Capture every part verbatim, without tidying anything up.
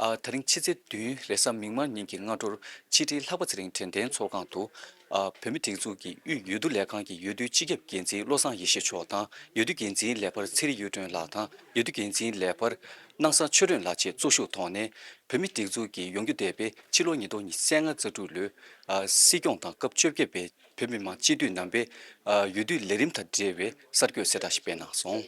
ཨ། ད་རིང་ཕྱི་ཚེས་བདུན་རེས་གཟའ་མིག་དམར་ཉིན་གྱི་སྔ་དྲོར་ཕྱི་དྲིལ་ལྷག་པ་ཚེ་རིང་དྲན་རྟེན་ཚོགས་ཁང་དུ། ཨ། བོད་མིའི་སྒྲིག་འཛུགས་ཀྱི་དབུས་འོས་བསྡུ་ལས་ཁང་གི་འོས་བསྡུའི་སྤྱི་ཁྱབ་འགན་འཛིན་བློ་བཟང་ཡེ་ཤེས་མཆོག་དང་འོས་བསྡུ་འགན་འཛིན་ལས་འཕར་ཚེ་རིང་གཡུ་སྒྲོན་ལགས་དང་འོས་བསྡུ་འགན་འཛིན་ལས་འཕར་སྣང་ས་ཆོས་སྒྲོན་ལགས་བཅས་གཙོ་བཞུགས་ཐོག་ནས། བོད་མིའི་སྒྲིག་འཛུགས་ཀྱི་ཡོང་རྒྱུ་འདས་པའི་ཕྱི་ལོ་ཉིས་སྟོང་ཉི་ཤུ་རྩ་ལྔ་རྩ་དྲུག་ལོའི། ཨ། སྲིད་སྐྱོང་དང་སྐབས་བཅོ་བརྒྱད་པའི་བོད་མི་མང་སྤྱི་འཐུས་རྣམ་པའི། ཨ། འོས་བསྡུའི་ལས་རིམ་དང་འབྲེལ་བའི་གསར་འགོད་གསལ་བསྒྲགས་ཤིག་སྤེལ་གནང་སོང་།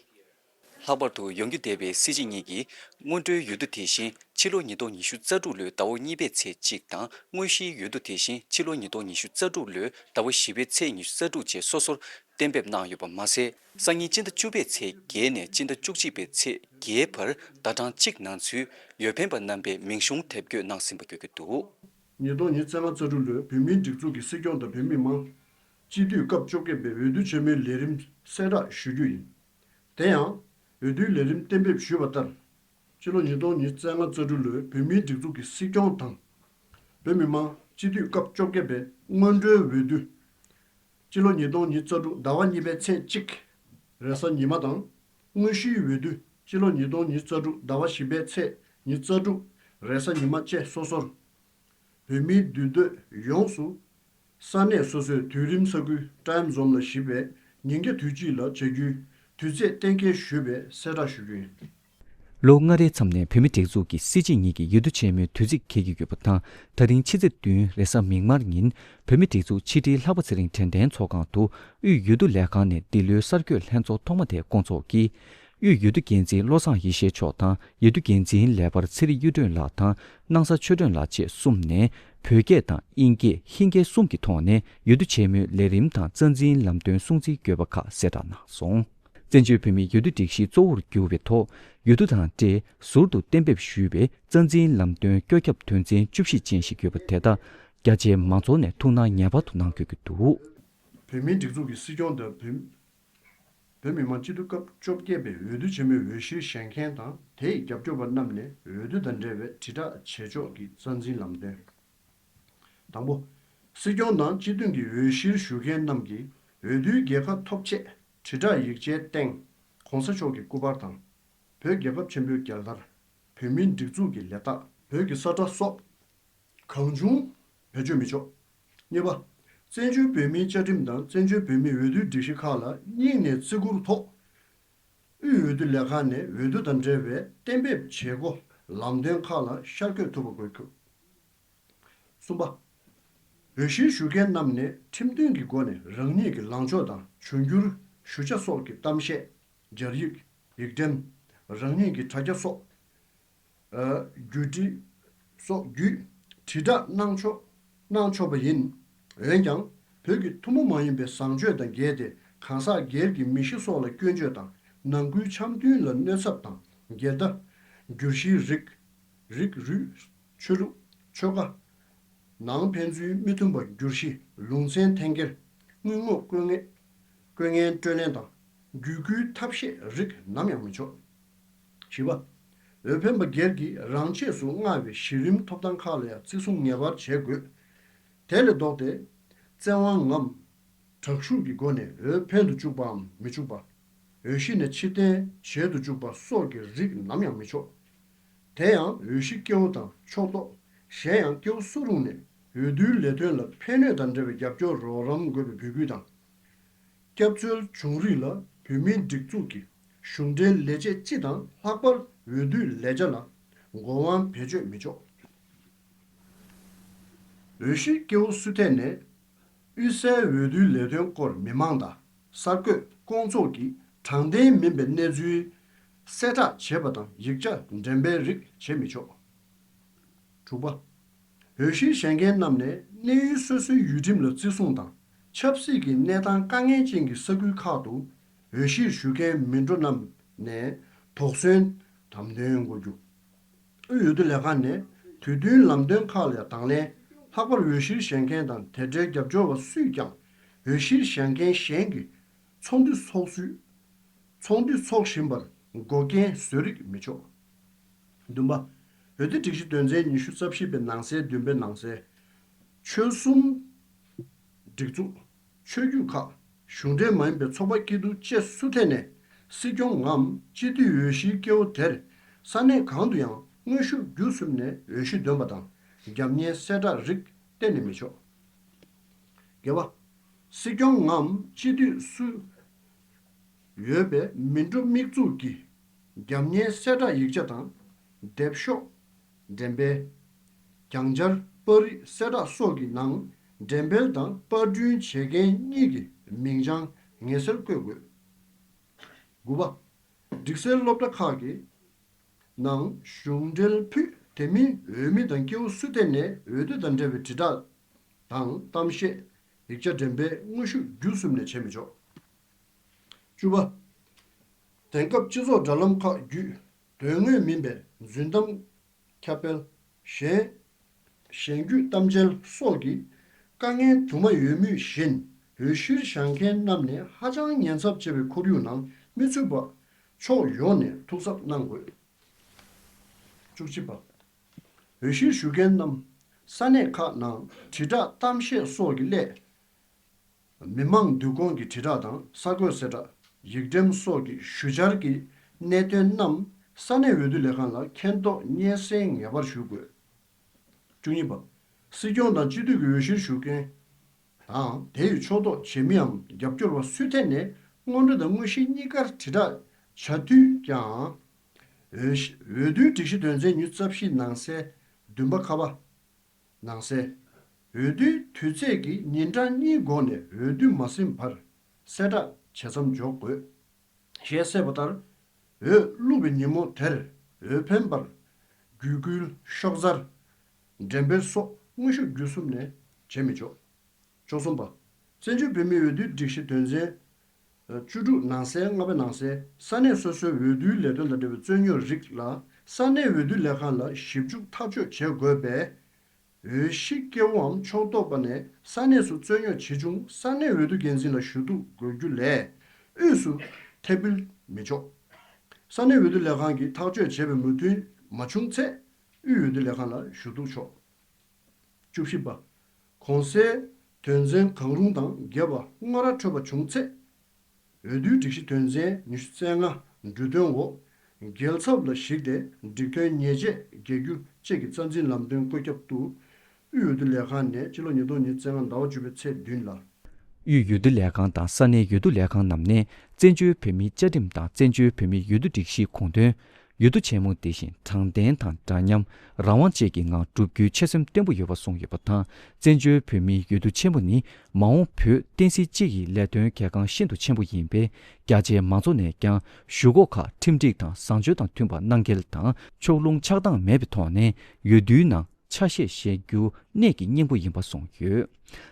ལྷག་པར་དུ་ཡོང་རྒྱུ་འདས་པའི་སྲིད་སྤྱི་གཉིས་ཀྱི་སྔོན་འགྲོའི་འོས་བསྡུ། དེ་བཞིན་ཕྱི་ལོ་ཉིས་སྟོང་ཉི་ཤུ་རྩ་དྲུག་ལོའི་ཟླ་བ་གཉིས་པའི་ཚེས་གཅིག་དང་དངོས་གཞིའི་འོས་བསྡུ། དེ་བཞིན་ཕྱི་ལོ་ཉིས་སྟོང་ཉི་ཤུ་རྩ་དྲུག་ལོའི་ཟླ་བ་བཞི་པའི་ཚེས་ཉི་ཤུ་རྩ་དྲུག་བཅས་སོ་སོར་གཏན་འབེབས་གནང་ཡོད་པ་མ་ཟད། སང་ཉིན་སྤྱི་ཟླ་བཅུ་པའི་ཚེས་བརྒྱད་ནས་སྤྱི་ཟླ་བཅུ་གཅིག་པའི་ཚེས་བརྒྱད་བར་ཟླ་གྲངས་གཅིག་ནང་ཚུད་འོས་འཕེན་པ་རྣམ་པས་མིང་གཞུང་དེབ་སྐྱོར་གནང་ཟིན་པ་བརྗོད་ཀྱི་འདུག། ཉིས་སྟོང་ཉི་ཤུ་རྩ་ལྔ་རྩ་དྲུག་ལོའི་བོད་མིའི་སྒྲིག་འཛུགས་ཀྱི་སྲིད་སྐྱོང་དང་བོད་མི་མང་སྤྱི་འཐུས་སྐབས་བཅོ་བརྒྱད་པའི་འོས་བསྡུ་ཆེན་མོའི་ལས་རིམ་གསལ་བསྒྲགས་ཞུ་རྒྱུ་ཡིན། དེ་ཡང་། འོས་བསྡུའི་ལས་རིམ་གཏན་འབེབས་ཞུས་པ་ལྟར། སྤྱི་ལོ་ཉིས་སྟོང་ཉི་ཤུ་རྩ་ལྔ་རྩ་དྲུག་ལོའི་བོད་མིའི་སྒྲིག་འཛུགས་ཀྱི་སྲིད་སྐྱོང་དང་། བོད་མི་མང་སྤྱི་འཐུས་སྐབས་བཅོ་བརྒྱད་པའི་སྔོན་འགྲོའི་འོས་བསྡུ། སྤྱི་ལོ་ཉིས་སྟོང་ཉི་ཤུ་རྩ་དྲུག་ཟླ་བ་གཉིས་པའི་ཚེས་གཅིག་རེས་གཟའ་ཉི་མ་དང་། དངོས་གཞིའི་འོས་བསྡུ། སྤྱི་ལོ་ཉིས་སྟོང་ཉི་ཤུ་རྩ་དྲུག་ཟླ་བ་བཞི་པའི་ཚེས་ཉི་ཤུ་རྩ་དྲུག་རེས་གཟའ་ཉི་མ་བཅས་སོ་སོར། བོད་མིའི་འདུས་སྡོད་ཡོངས་སུ། ས་གནས་སོ་སོའི་དུས་རིམ་ས་ཁུལ་time zone ལ་གཞིགས་པའི་ཉིན་རྒྱ་དུས་གཅིག་ལ་བྱ་རྒྱུའི་དུས་ཚོད་གཏན་འཁེལ་ཞུས་པའི་གསལ་བསྒྲགས་ཞུ་རྒྱུ་ཡིན། ལོ་ལྔ་རེའི་མཚམས་ནས་བོད་མིའི་སྒྲིག་འཛུགས་ཀྱི་སྲིད་སྤྱི་གཉིས་ཀྱི་འོས་བསྡུ་ཆེན་མོའི་དུས་ཚིགས་འཁེལ་གྱི་ཡོད་པ་དང་། ད་རིང་ཕྱི་ཚེས་བདུན་རེས་གཟའ་མིག་དམར་ཉིན་བོད་མིའི་སྒྲིག་འཛུགས་ཕྱི་དྲིལ་ལྷག་པ་ཚེ་རིང་དྲན་རྟེན་ཚོགས་ཁང་དུ་དབུས་འོས་བསྡུ་ལས་ཁང་ནས་འདི་ལོའི་གསར་འགོད་ལྷན་ཚོགས་ཐོག་མ་དེ་བསྐོང་ཚོགས་ཀྱིས། དབུས་འོས་བསྡུ་འགན་འཛིན་བློ་བཟང་ཡེ་ཤེས་མཆོག་དང་འོས་བསྡུ་འགན་འཛིན་ལས་འཕར་ཚེ་རིང་གཡུ་སྒྲོན་ལགས་དང་སྣང་ས་ཆོས་སྒྲོན་ལགས་བཅས་གསུམ་ནས་བོད་སྐད་དང་དབྱིན་སྐད་ཧིན་སྐད་གསུམ་གྱི་ཐོག་ནས་འོས་བསྡུ་ཆེན་མོའི་ལས་རིམ་དང་རྩ་འཛིན་ལམ་སྟོན་སྲུང་བརྩིའི་བཀོད་པ་ཁག་གསལ་བསྒྲགས་གནང་སོང་། བཙན་བྱོལ་བོད་མིའི་འོས་བསྡུ་སྒྲིག་གཞིའི་གཙོ་བོར་གྱུར་པའི་ཐོག་འོས་བསྡུ་དང་འབྲེལ་ཟུར་དུ་གཏན་འབེབས་ཞུས་པའི་རྩ་འཛིན་ལམ་སྟོན་བཀོད་ཁྱབ་དོན་ཚན་བཅུ་བཞི་ཅན་ཞིག་ཡོད་པ་དེ་དག་རྒྱ་ཆེའི་མང་ཚོགས་ནས་ཐུགས་སྣང་ངེས་པར་དུ་གནང་དགོས་ཀྱི་འདུག། བོད་མིའི་སྒྲིག་འཛུགས་ཀྱི་སྲིད་སྐྱོང་དང་བོད། བོད་མི་མང་སྤྱི་འཐུས་སྐབས་བཅོ་བརྒྱད་པའི་འོས་བསྡུ་ཆེན་མོའི་འོས་གཞིར་བཞེངས་མཁན་དང་དེའི་རྒྱབ་སྐྱོར་བ་རྣམས་ནས་འོས་བསྡུ་དང་འབྲེལ་བའི་དྲིལ་བསྒྲགས་བྱེད་ཕྱོགས་ཀྱི་རྩ་འཛིན་ལམ་སྟོན། དང་པོ། སྲིད་སྐྱོང་དང་སྤྱི་འཐུས་ཀྱི་འོས་གཞིར་ཞུགས་མཁན་རྣམས་ཀྱིས་འོས་བསྡུའི་རྒྱལ་ཁ་ཐོབ་ཆེད་དྲིལ་བསྒྲགས་ཡིག་ཆའི་སྟེང་གོང་ས་མཆོག་གི་སྐུ་པར་དང་། བོད་རྒྱལ་ཁབ་ཆེན་པོའི་རྒྱལ་དར། བོད་མིའི་སྒྲིག་འཛུགས་ཀྱི་ལས་རྟགས། བོད་ཀྱི་ས་ཁྲ་སོགས། གང་བྱུང་བེད་སྤྱོད་མི་ཆོག། གཉིས་པ། བཙན་བྱོལ་བོད་མིའི་བཅའ་ཁྲིམས་དང་བཙན་བྱོལ་བོད་མིའི་འོས་བསྡུའི་སྒྲིག་གཞི་ཁག་ལ་སྙིང་ནས་བརྩི་བཀུར་ཐོག་དབུས་འོས་བསྡུ་ལས་ཁང་ནས་འོས་བསྡུ་དང་འབྲེལ་བའི་གཏན་འབེབས་བྱེད་སྒོ་ལམ་སྟོན་ཁག་ལ་ཤར་བསྐྱོད་ཐུབ་པ་དགོས་རྒྱུ། གསུམ་པ། འོས་གཞིར་ཞུགས་མཁན་རྣམས་ནས་ཁྲིམས་མཐུན་གྱི་སྒོ་ནས་རང་ཉིད་ཀྱི་ལངས་ཕྱོགས་དང་འབྱུང་འགྱུར་ཞུ་བྱ་སོགས་ཀྱི་གཏམ་བཤད། སྦྱར་ཡིག་ཡིག་འགྲེམས། རང་ཉིད་ཀྱི་དྲ་རྒྱ་སོགས། བརྒྱུད་འབྲེལ་སོགས་བརྒྱུད་དྲིལ་བསྒྲགས་གནང་ཆོག་གནང་ཆོག་པ་ཡིན། འོན་ཀྱང་། བོད་ཀྱི་ཐུན་མོང་མ་ཡིན་པའི་བཟང་སྤྱོད་དང་འགལ་ཏེ་གང་ཟག་སྒེར་གྱི་མི་གཤིས་སོགས་ལ་སྐྱོན་བརྗོད་དང་ནང་ཁུལ་འཆམ་མཐུན་ལ་གནོད་ཚབས་དང་འགལ་ཟླ། བསྒྱུར་གཞིའི་རིགས། རིགས་རུས། ཆོས་ལུགས། ཆོལ་ཁ། ནང་ཕན་ཚུན་མི་མཐུན་པ། བསྒྱུར་གཞི། ལུང་ཚན་འཐེན་འཁྱེར། དངུལ་དངོས་བཀོད་ངན། བཀོད་ངན་སྤྲོད་ལེན་དང་། བརྒྱུད་སྐུལ་ཐབས་ཤེས་རིགས་ནམ་ཡང་མི་ཆོག། བཞི་པ། འོས་འཕེན་པ་སྒེར་གྱིས་རང་ཆས་སུ་མངའ་བའི་གཞི་རིམ་ཐོབ་ཐང་ཁག་ལ་ཡང་བརྩི་སྲུང་ངེས་པར་བྱེད་དགོས། དེ་ལས་ལྡོག་སྟེ། བཙན་དབང་ངམ། དྲག་ཤུགས་ཀྱི་སྒོ་ནས་འོས་འཕེན་དུ་བཅུག་པའམ་མི་བཅུག་པ། འོས་གཞི་ནས་ཕྱིར་འཐེན་བྱེད་དུ་བཅུག་པ་སོགས་ཀྱི་རིགས་ནམ་ཡང་མི་ཆོག། དེ་ཡང་འོས་གཞི་སྐྱེ་བོ་དང་ཕྱོགས་གཏོགས། གཞན་ཡང་སྐྱེ་བོ་སུ་རུང་ནས་འོས་བསྡུའི་ལས་དོན་ལ་ཕན་གནོད་དང་འབྲེལ་བའི་རྒྱབ་སྐྱོར་རོགས་རམ་དགོས་པའི་འབོད་སྐུལ་དང་། སྐྱབས་བཅོལ་བྱུང་རིགས་ལ་བོད་མིའི་སྒྲིག་འཛུགས་ཀྱི་གཞུང་འབྲེལ་ལས་བྱེད་སྤྱི་དང་ལྷག་པར་འོས་བསྡུའི་ལས་བྱ་ལ་འགོ་དབང་བེད་སྤྱོད་མི་ཆོག། འོས་གཞི་སྐྱེ་བོ་སུ་ཐད་ནས་དབུས་སའི་འོས་བསྡུའི་ལས་དོན་སྐོར་མི་མང་དང་གསར་འགོད་སྐོང་ཚོགས་ཀྱིས་དྲང་བདེན་མིན་པའི་གནས་ཚུལ་གསལ་བསྒྲགས་བྱེད་པ་དང་ཡིག་ཆ་འགྲེམས་སྤེལ་རིགས་བྱེད་མི་ཆོག། དྲུག་པ། འོས་གཞིར་བཞེངས་མཁན་རྣམས་ནས་གནས་ཡུལ་སོ་སོའི་ཡུལ་ཁྲིམས་ལ་བརྩི་སྲུང་དང་ཆབ་སྲིད་ཀྱི་གནས་སྟངས་དཀའ་ངལ་ཅན་གྱི་ས་ཁུལ་ཁག་ཏུ་འོས་གཞིར་ཞུགས་མཁན་མི་འགྲོ་རྣམས་ནས་དོགས་ཟོན་དམ་དོན་དགོས་རྒྱུ། དབུས་འོས་བསྡུ་ལས་ཁང་ནས་དུས་བསྟུན་ལམ་སྟོན་ཁག་ལ་དང་ལེན། ལྷག་པར་འོས་གཞིར་བཞེངས་མཁན་དང་དེ་འབྲེལ་རྒྱབ་སྐྱོར་བ་སུས་ཀྱང་འོས་གཞིར་བཞེངས་མཁན་གཞན་གྱི་ཚོགས་འདུ་ཚོགས་ཚུལ། ཚོགས་འདུ་འཚོགས་བཞིན་པར་འགོག་རྐྱེན་བཟོ་རིགས་མི་ཆོག། བདུན་པ། འོས་བསྡུ་སྒྲིག་གཞི་དོན་ཚན་ཉི་ཤུ་རྩ་བཞི་པའི་ནང་གསལ་བདུན་པའི་ནང་གསལ། ཆོལ་གསུམ་སྒྲིག་འཛུགས། ཆོས་བརྒྱུད་ཁག་གཞུང་འབྲེལ་མ་ཡིན་པའི་ཚོགས་པ་སྐྱིད་སྡུག་བཅས་སུ་ཐད་ནས་སྲིད་སྐྱོང་ངམ་སྤྱི་འཐུས་འོས་གཞིའི་སྐྱེ་བོ་དེར་ས་གནས་གང་དུ་ཡང་ དངོས་ཤུགས་བརྒྱུད་གསུམ་ནས་འོས་གཞི་འདོན་པ་དང་། རྒྱབ་གཉེར་གསལ་བསྒྲགས་རིགས་གཏན་ནས་མི་ཆོག། བརྒྱད་པ། སྲིད་སྐྱོང་ངམ་སྤྱི་འཐུས་སུ་ཡོད་པའི་མི་འགྲོ་དམིགས་འཛུགས་ཀྱི་རྒྱབ་གཉེར་གསལ་བསྒྲགས་ཡིག་ཆ་དང་། འདེབས་ཤོག་འགྲེམས་སྤེལ། གྱང་སྦྱར། པར་རིས་གསལ་བསྒྲགས་སོགས་ཀྱི་ནང་འགྲེམས་སྤེལ་དང་པར་སྐྲུན་བྱེད་མཁན་གཉིས་ཀྱི་མིང་བྱང་ངེས་གསལ་བཀོད་དགོས། དགུ་པ། སྒྲིག་སའི་སློབ་གྲྭ་ཁག་གི་ནང་གཞུང་འབྲེལ་ཕུད་དེ་མིན་འོས་མི་དང་སྐྱེ་བོ་སུ་ཐད་ནས་འོས་བསྡུ་དང་འབྲེལ་བའི་དྲིལ་བསྒྲགས་དང་གཏམ་བཤད། ཡིག་ཆ་འགྲེམས་སྤེལ་དངོས་ཤུགས་བརྒྱུད་གསུམ་ནས་བྱེད་མི་ཆོག། བཅུ་པ། དེང་སྐབས་སྤྱི་ཚོགས་དྲ་ལམ་ཁག་བརྒྱུད་དོན་དངོས་མིན་པའི་རྫུན་གཏམ། ཁྱབ་སྤེལ། གཞན། གཞན་རྒྱུད་གཏམ་འཆལ་སོགས་ཀྱི་དཀའ་ངལ་དུ་མ་ཡོད་མུས་བཞིན་འོས་གཞིར་བཞེངས་མཁན་རྣམས་ནས་ཧ་ཅང་ཉེན་ཚབས་ཆེ་བའི་ཁོར་ཡུག་ནང་མི་ཚུད་པ་ཕྱོགས་ཡོངས་ནས་ཐུགས་གཟབ་གནང་དགོས། བཅུ་གཅིག་པ། འོས་གཞིར་ཞུགས་མཁན་རྣམས་ས་གནས་ཁག་ནང་དྲིལ་བསྒྲགས་གཏམ་བཤད་སོགས་ཀྱི་སླད། མི་མང་འདུ་སྐོང་གི་དྲིལ་བསྒྲགས་དང་གསར་འགོད་གསལ་བསྒྲགས། ཡིག་འགྲེམས་སོགས་ཀྱི་ཞུ་བཅར་གྱི་གནད་དོན་རྣམས་ས་གནས་འོས་བསྡུ་ལས་ཁང་ལ་མཁྱེན་རྟོགས་སྙན་སེང་ངེས་པར་ཞུ་དགོས། བཅུ་གཉིས་པ། སྲིད་སྐྱོང་དང་སྤྱི་འཐུས་ཀྱི་འོས་གཞིར་ཞུགས་མཁན་དང་དེ་ཡི་ཕྱོགས་གཏོགས་བྱེད་མི་འམ་རྒྱབ་སྐྱོར་བ་སུ་ཐད་ནས་སྔོན་འགྲོ་དང་དངོས་གཞི་གཉིས་ཀར་དྲིལ་བསྒྲགས་བྱ་འཐུས་ཀྱང་། འོས་གཞི་འོས་བསྡུའི་སྒྲིག་གཞི་དོན་ཚན་ཉི་ཤུ་རྩ་བཞི་ནང་གསལ་བདུན་པ་ཁ་པ། ནང་གསལ། འོས་བསྡུའི་དུས་ཚེས་ཀྱི་ཉིན་གྲངས་གཉིས་འགོར་ནས་འོས་བསྡུ་མ་ཟིན་བར་གསལ་བསྒྲགས་བྱེད་མཚམས་འཇོག་དགོས། ཞེས་གསལ་པ་ལྟར། འོས་བླུགས་པའི་ཉིན་མོ་དེར་འོས་འཕེན་པར་བརྒྱུད་སྐུལ། ཤོག་སྦྱར། འགྲེམས་སྤེལ་སོགས་དངོས་ཤུགས་བརྒྱུད་གསུམ་ནས་བྱེད་མི་ཆོག། བཅུ་གསུམ་པ། བཙན་བྱོལ་བོད་མིའི་འོས་བསྡུའི་སྒྲིག་གཞི་དོན་ཚན་བཅུ་དྲུག་ནང་གསལ་ལྔ་པའི་ནང་གསལ་ས་གནས་སོ་སོའི་འོས་བསྡུའི་ལས་དོན་དང་འབྲེལ་བའི་རྩོད་རྙོག་རིགས་ལ་ས་གནས་འོས་བསྡུ་ལས་ཁང་ལ་ཞིབ་འཇུག་ཐག་གཅོད་བྱེད་དགོས་པས། འོས་གཞི་སྐྱེ་བོའམ་ཕྱོགས་གཏོགས་པ་ནས་ས་གནས་སུ་རྩོད་རྙོག་ཇི་བྱུང་ས་གནས་འོས་བསྡུ་འགན་འཛིན་ལ་ཞུ་གཏུག་དགོས་རྒྱུ་ལས་དབུས་སུ་ཐད་འབུལ་མི་ཆོག། ས་གནས་འོས་བསྡུ་ལས་ཁང་གིས་ཐག་གཅོད་བྱས་པའི་མོས་མཐུན་མ་བྱུང་ཚེ་དབུས་འོས་བསྡུ་ལས་ཁང་ལ་ཞུ་གཏུག་ཆོག། བཅུ་བཞི་པ། གོང་གསལ་དོན་ཚན་གང་རུང་དང་འགལ་བ་དངོས་ར་འཕྲོད་པ་བྱུང་ཚེ། འོས་བསྡུའི་སྒྲིག་གཞི་དོན་ཚན་ཉི་ཤུ་རྩ་ལྔ་འབྲུ་དོན་འོག་འགལ་ཚབས་ལ་གཞིགས་ཏེ་སྒྲིག་དོན་ཉེས་ཆད་འགེལ་རྒྱུ་བཅས་ཀྱི་རྩ་འཛིན་ལམ་སྟོན་བཀོད་ཁྱབ་ཏུ། དབུས་འོས་བསྡུ་ལས་ཁང་ནས་སྤྱི་ལོ་ཉིས་སྟོང་ཉི་ཤུ་རྩ་ལྔ་ཟླ་བ་བཅུ་པའི་ཚེས་བདུན་ལ། དབུས་འོས་བསྡུ་ལས་ཁང་དང་ས་གནས་འོས་བསྡུ་ལས་ཁང་རྣམས་ནས་བཙན་བྱོལ་བོད་མིའི་བཅའ་ཁྲིམས་དང་བཙན་བྱོལ་བོད་མིའི་འོས་བསྡུ་སྒྲིག་གཞིའི་དགོངས་དོན། འོས་བསྡུ་ཆེན་མོ་འདི་བཞིན་དྲང་བདེན་དང་འདྲ་མཉམ། རང་དབང་བཅས་ཀྱི་ངང་བསྒྲུབ་རྒྱུའི་ཆོད་སེམས་བརྟན་པོ་ཡོད་པ་གསུངས་ཡོད་པ་དང་། བཙན་བྱོལ་བོད་མིའི་འོས་བསྡུ་ཆེན་མོ་ནི་མ་འོངས་བོད་བསྟན་སྲིད་སྤྱི་ཡི་ལས་དོན་གལ་འགངས་ཤིན་ཏུ་ཆེན་པོ་ཡིན་པས། རྒྱ་ཆེའི་མང་ཚོགས་ནས་ཀྱང་ཞུ་སྒོ་ཁག་ཁྲིམས་སྒྲིག་དང་བཟང་སྤྱོད་དང་མཐུན་པར་གནང་གལ་དང་ཕྱོགས་ལྷུང་ཆགས་སྡང་མེད་པའི་ཐོག་ནས་འོས་བསྡུའི་ནང་ཆ་ཤས་བཞེས་རྒྱུ་གནད་ཀྱི་སྙིང་པོ་ཡིན་པ་གསུངས་ཡོད།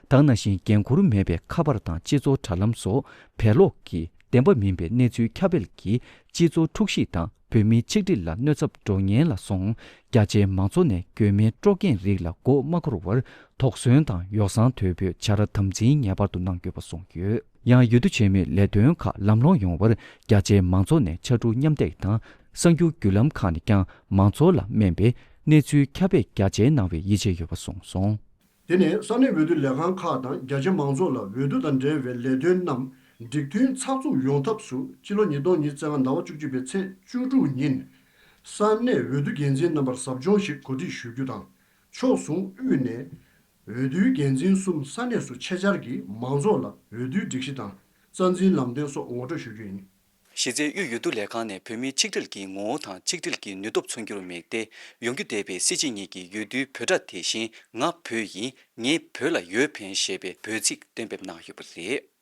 ད་ག་ནང་བཞིན་འགན་འཁུར་མེད་པའི་ཁ་པར་དང་སྤྱི་ཚོགས་དྲ་ལམ་སོགས་བེད་ལོག་གིས་བདེན་པ་མིན་པའི་གནས་ཚུལ་ཁྱབ་སྤེལ་གྱིས་སྤྱི་ཚོགས་འཁྲུག་གཞི་དང་བོད་མིའི་ཆིག་སྒྲིལ་ལ་གནོད་ཚབས་འགྲོ་ཉེན་ལ་སོང་། རྒྱ་ཆེའི་མང་ཚོགས་ནས་གྱོད་མིའི་སྤྲོ་སྐྱེད་རིགས་ལ་མགོ་མ་འཁོར་བར་དོགས་ཟོན་དང་ཡོ་བསྲང་དོད་པོས་བྱ་ར་དམ་འཛིན་ངེས་པར་དུ་གནང་དགོས་པ་གསུངས་ཡོད། ཡང་འོས་བསྡུ་ཆེན་མོའི་ལས་དོན་ཁག་ལམ་ལྷོང་ཡོང་བར་རྒྱ་ཆེའི་མང་ཚོགས་ནས་ཕྱར་གྲུ་མཉམ་འདེགས་དང་། གསར་འགྱུར་བརྒྱུད་ལམ་ཁག་ནས་ཀྱང་མང་ཚོགས་ལ་སྨན་པའི་གནས་ཚུལ་ཁྱབ་སྤེལ་རྒྱ་ཆེ་གནང་བའི་ཡིད་ཆེས་ཡོད་པ་གསུངས་སོང་། དེ་ནས་ས་གནས་འོས་བསྡུ་ལས་ཁང་ཁག་དང་རྒྱ་ཆེ་མང་ཚོགས་ལ་འོས་བསྡུ་དང་འབྲེལ་བའི་ལས་དོན་རྣམས་འགྲིག་མཐུན་ཚགས་ཚུད་ཡོང་ཐབས་སུ་སྤྱི་ལོ་ཉིས་སྟོང་ཉི་ཤུ་རྩ་ལྔ་ཟླ་བ་བཅུ་གཅིག་པའི་ཚེས་བཅུ་དྲུག་ཉིན་ས་གནས་འོས་བསྡུ་འགན་འཛིན་རྣམ་པར་ཟབ་སྦྱོང་ཞིག་གོ་སྒྲིག་ཞུ་རྒྱུ་དང་། ཕྱོགས་ཟུང་དབུས་ནས་འོས་བསྡུའི་འགན་འཛིན་གསུམ་ས་གནས་སུ་ཆེད་བཅར་གྱིས་མང་ཚོགས་ལ་འོས་བསྡུའི་སྒྲིག་གཞི་དང་རྩ་འཛིན་ལམ་སྟོན་སོགས་ངོ་སྤྲོད་ཞུ་རྒྱུ་ཡིན། གཞི་རྩའི་དབུས་འོས་བསྡུ་ལས་ཁང་ནས་བོད་མིའི་ཆིག་སྒྲིལ་གྱི་ངོ་བོ་དང་ཆིག་སྒྲིལ་གྱི་ནུས་སྟོབས་མཚོན་རྒྱུར་དམིགས་ཏེ། ཡོང་རྒྱུ་བསྡད་པའི་སྲིད་སྤྱི་གཉིས་ཀྱི་འོས་བསྡུའི་འབོད་སྒྲ་དེ་བཞིན་ང་བོད་ཡིན། ངས་བོད་ལ་འོས་འཕེན་ཞེས་པའི་འབོད་ཚིག་གཏན་འབེབས་གནང་ཡོད་པ་རེད།